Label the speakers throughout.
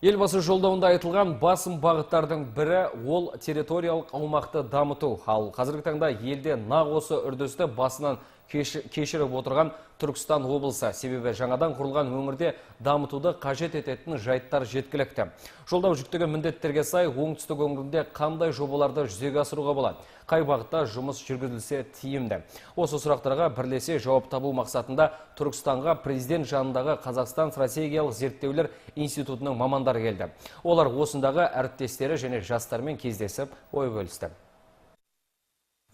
Speaker 1: Елбасы жолдауында айтылған басым бағыттардың бірі ол территориялық аумақты дамыту. Ал қазіргі таңда елде нақ осы үрдісті басынан кешіріп отырған Түркістан облысы. Себебі жаңадан құрылған өңірде дамытуды қажет ететін жайттар жеткілікті. Жолдау жүктеген міндеттерге сай оңтүстік өңірінде қандай жобаларды жүзеге асыруға болады? Қай бағытта жұмыс жүргізілсе тиімді? Осы сұрақтарға бірлесе жауап табу мақсатында Түркістанға президент жанындағы Қазақстан стратегиялық зерттеулер институтының мамандары келді. Олар осындағы әріптестері және жастармен кездесіп ой бөлісті.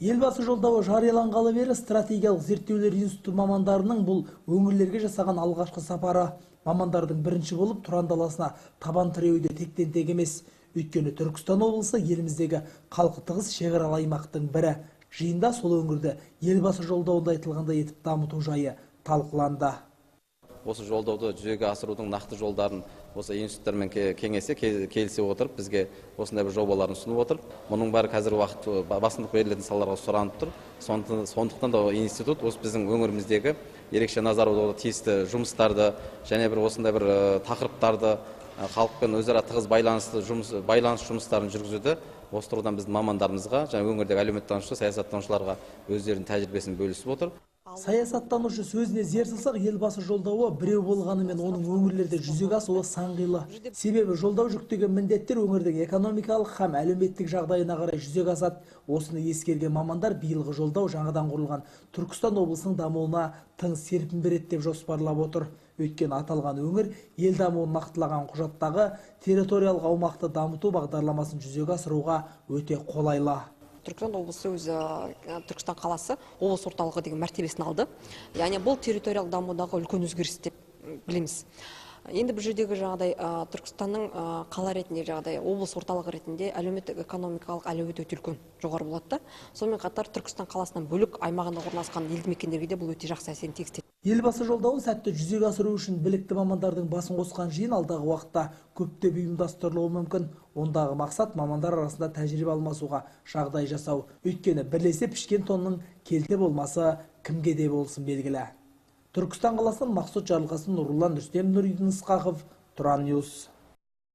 Speaker 2: Елбасы жолдауы жарияланғалы бері стратегиялық зерттеулер институты мамандарының бұл өңірлерге жасаған алғашқы сапары. Мамандардың бірінші болып Тұран даласына табан тіреуі де тектен тек емес. Өйткені Түркістан облысы еліміздегі халқы тығыз шекаралы аймақтың бірі. Жиында сол өңірді Елбасы жолдауында айтылғандай етіп дамыту жайы талқыланды.
Speaker 3: Осы жолдауды жүзеге асырудың нақты жолдарын осы институттармен кеңесе, келісе отырып, бізге осындай бір жобаларын ұсынып отыр. Мұның бәрі қазіргі уақыт басымдық берілетін салаларға сұранып тұр. Сондықтан да институт осы біздің өңіріміздегі ерекше назар аударуға тиісті жұмыстарды және бір осындай бір тақырыптарды халықпен өзара тығыз байланысты жұмыс, байланыс жұмыстарын жүргізуді осы тұрғыдан біздің мамандарымызға және өңірдегі әлеуметтанушы, саясаттанушыларға өздерінің тәжірибесін бөлісіп отыр.
Speaker 2: Саясаттанушы сөзіне зер салсақ, Елбасы жолдауы біреу болғанымен оның өңірлерде жүзеге асуы сан қилы. Себебі жолдау жүктеген міндеттер өңірдің экономикалық һәм әлеуметтік жағдайына қарай жүзеге асады. Осыны ескерген мамандар биылғы жолдау жаңадан құрылған Түркістан облысының дамуына тың серпін береді деп жоспарлап отыр. Өйткені аталған өңір ел дамуын нақтылаған құжаттағы территориялық аумақты дамыту бағдарламасын жүзеге асыруға өте қолайлы.
Speaker 4: Түркістан облысы өзі, Түркістан қаласы облыс орталығы деген мәртебесін алды. Яғни бұл территориялық дамудағы үлкен өзгеріс деп білеміз. Енді бұл жердегі жаңағыдай Түркістанның қала ретінде, жаңағыдай облыс орталығы ретінде әлеуметтік экономикалық әлеуеті өте үлкен, жоғары болады да. Сонымен қатар Түркістан қаласынан бөлек аймағында орналасқан елді мекендерге де бұл өте жақсы әсерін тигізеді.
Speaker 2: Елбасы жолдауын сәтті жүзеге асыру үшін білікті мамандардың басын қосқан жиын алдағы уақытта көптеп ұйымдастырылуы мүмкін. Ондағы мақсат мамандар арасында тәжірибе алмасуға жағдай жасау. Өйткені бірлесе пішкен тонның келте болмасы кімге де болсын белгілі. Түркістан қаласынан Мақсұт Жарылқасын, Нұрұлан Рүстем, Нұридин Ысқақов, Тұран Ньюс.